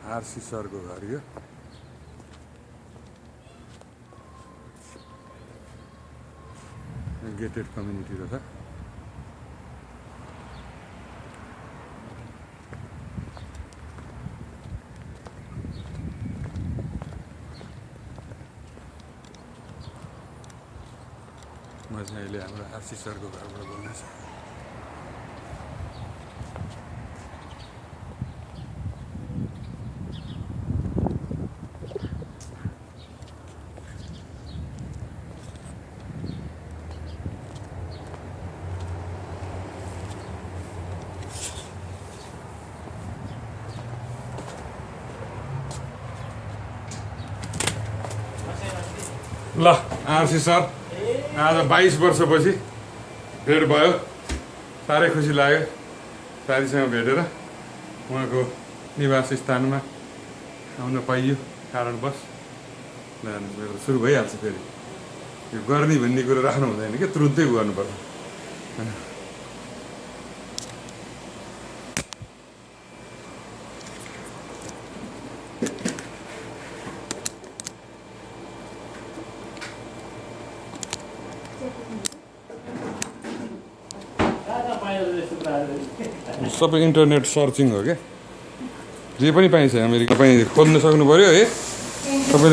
RC सरको घर यो गेटेड कम्युनिटी रहेछ। म चाहिँ अहिले हाम्रो आरसी सरको घरबाट बोल्दैछु। ल आरसी सर आज 22 वर्षपछि भेट भयो, साह्रै खुसी लाग्यो साथीसँग भेटेर। उहाँको निवास स्थानमा आउन पाइयो कारणवश। मेरो सुरु भइहाल्छ फेरि यो गर्ने भन्ने कुरो राख्नु हुँदैन कि तुरुन्तै गर्नुपर्छ। सबै इन्टरनेट सर्चिङ हो क्या, जे पनि पाइन्छ अमेरिका खोज्न सक्नु पर्यो है।